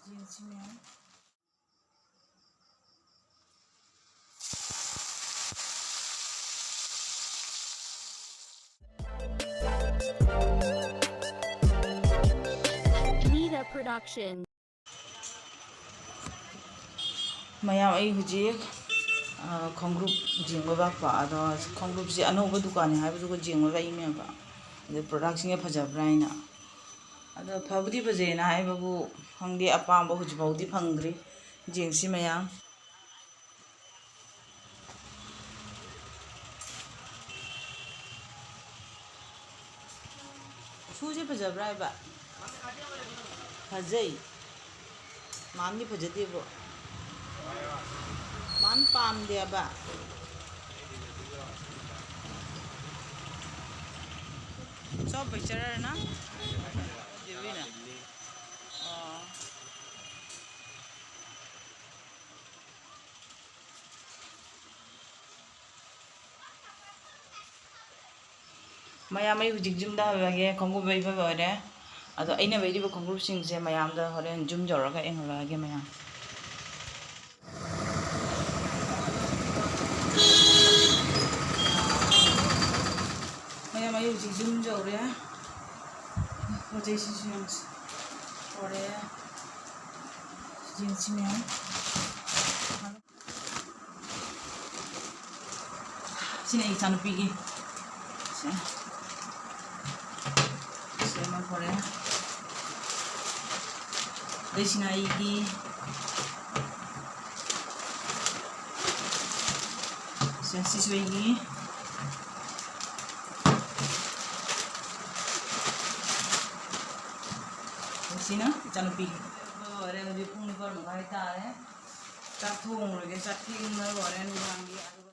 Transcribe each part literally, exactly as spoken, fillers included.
ꯌꯦꯡꯁꯤ ꯃꯌꯥꯝ꯫ Nida Production. ꯃꯌꯥꯝ, ꯑꯩ ꯍꯧꯖꯤꯛ, ꯑ, ꯈꯣꯡꯒ꯭ꯔꯨꯞ ꯌꯦꯡꯕ ꯂꯥꯛꯄ꯫ ꯑꯗꯣ ꯈꯣꯡꯒ꯭ꯔꯨꯞꯁꯦ ꯑꯅꯧꯕ ꯗꯨꯀꯥꯟꯅꯤ ꯍꯥꯏꯕꯗꯨꯒ ꯌꯦꯡꯕ ꯂꯥꯛꯏꯅꯦꯕ꯫ ꯑꯗꯣ ꯄ꯭ꯔꯗꯛꯁꯤꯡꯁꯦ ꯐꯖꯕ꯭ꯔꯥ ꯍꯥꯏꯅ꯫ ꯑꯗꯣ ꯐꯕꯨꯗꯤ ꯐꯖꯩꯅ ꯍꯥꯏꯕꯕꯨ ꯈꯪꯗꯦ, ꯑꯄꯥꯝꯕ ꯍꯧꯖꯤꯛ ꯐꯥꯎꯗꯤ ꯐꯪꯗ꯭ꯔꯤ꯫ ꯌꯦꯡꯁꯤ ꯃꯌꯥꯝ꯫ ꯁꯨꯁꯦ ꯐꯖꯕ꯭ꯔꯥ ꯍꯥꯏꯕ? ꯐꯖꯩ꯫ ꯃꯥꯟꯗꯤ ꯐꯖꯗꯦꯕꯣ꯫ ꯃꯥꯟ ꯄꯥꯝꯗꯦꯕ꯫ ꯆꯥꯎ ꯄꯩꯆꯔꯅ? ꯗꯦꯕꯤꯅ? ꯑꯣ꯫ ꯃꯌꯥꯝ, ꯑꯩ ꯍꯧꯖꯤꯛ ꯌꯨꯝꯗ ꯍꯜꯂꯒꯦ꯫ ꯈꯣꯡꯎꯞ ꯂꯩꯕ ꯂꯣꯏꯔꯦ꯫ ꯑꯗꯣ ꯑꯩꯅ ꯂꯩꯔꯤꯕ ꯈꯣꯡꯎꯞꯁꯤꯡꯁꯦ ꯃꯌꯥꯝꯗ ꯍꯣꯔꯦꯟ ꯌꯨꯝ ꯌꯧꯔꯒ ꯌꯦꯡꯍꯜꯂꯛꯑꯒꯦ ꯃꯌꯥꯝ꯫ ꯃꯌꯥꯝ, ꯑꯩ ꯍꯧꯖꯤꯛ ꯌꯨꯝ ꯌꯧꯔꯦ꯫ ꯄꯣꯠ ꯆꯩꯁꯤꯁꯨ ꯌꯥꯝ ꯄꯣꯔꯛꯑꯦ꯫ ꯌꯦꯡꯁꯤ ꯃꯌꯥꯝ꯫ ꯁꯤꯅ ꯑꯩ ꯏꯆꯥꯅꯨꯄꯤꯒꯤ꯫ ꯁꯦ꯫ ꯁꯤ ꯑꯃ ꯄꯣꯔꯛꯑꯦ꯫ ꯑꯗꯩꯁꯤꯅ ꯑꯩꯒꯤ꯫ ꯁꯦ, ꯁꯤꯁꯨ ꯑꯩꯒꯤ꯫ ꯁꯤꯅ ꯏꯆꯥꯅꯨꯄꯤꯒꯤ꯫ ꯂꯣꯏꯔꯦ, ꯍꯧꯖꯤꯛ ꯄꯨꯡ ꯅꯤꯄꯥꯟ ꯃꯈꯥꯏ ꯇꯥꯔꯦ꯫ ꯆꯥꯛ ꯊꯣꯡꯉꯨꯔꯒꯦ, ꯆꯥꯛ ꯊꯦꯡꯅ ꯂꯣꯏꯔꯦ ꯅꯨꯡꯗꯥꯡꯒꯤ꯫ ꯑꯗꯨꯒ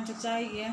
ꯆꯥꯛ ꯆꯥꯏꯒꯦ꯫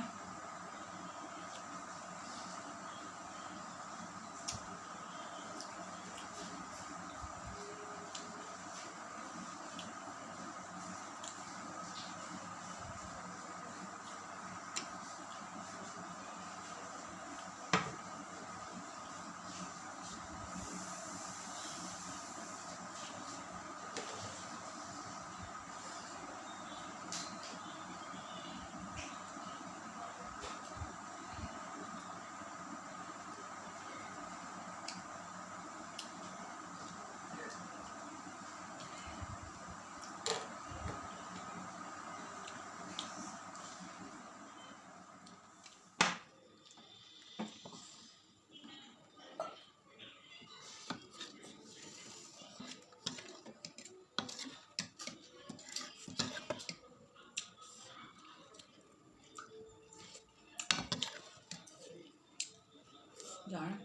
ꯌꯥꯔꯦ꯫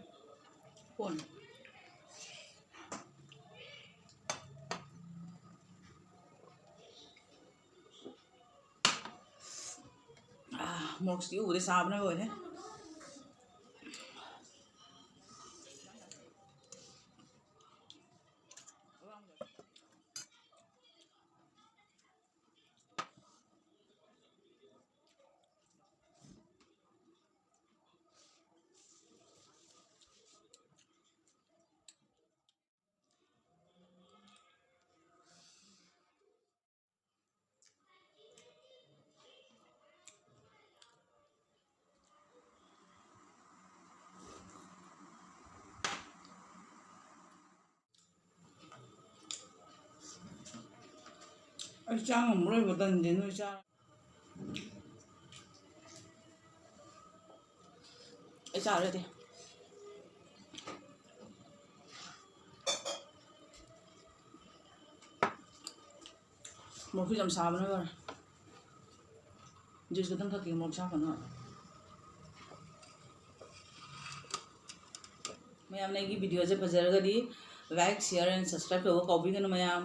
ꯀꯣꯟꯅ꯫ ꯑꯥ, ꯃꯣꯔꯣꯛꯁꯤꯗꯤ ꯎꯕꯗ ꯆꯥꯕꯅ ꯂꯣꯏꯔꯦ꯫ ꯑꯩ ꯆꯥ ꯉꯝꯃꯔꯣꯏꯕ, ꯇꯟꯁꯦ ꯅꯣꯏ ꯆꯥ꯫ ꯑꯩ ꯆꯥꯔꯗꯤ꯫ ꯃꯣꯔꯣꯛꯁꯨ ꯌꯥꯝ ꯁꯥꯕꯅ ꯂꯣꯏꯔꯦ꯫ Juice ꯈꯛꯇꯪ ꯊꯛꯀꯦ, ꯃꯣꯔꯣꯛ ꯁꯥꯕꯅ꯫ ꯃꯌꯥꯝꯅ ꯑꯩꯒꯤ video say ꯐꯖꯔꯒꯗꯤ like, share and subscribe ꯇꯧꯕ ꯀꯥꯎꯕꯤꯒꯅꯨ ꯃꯌꯥꯝ꯫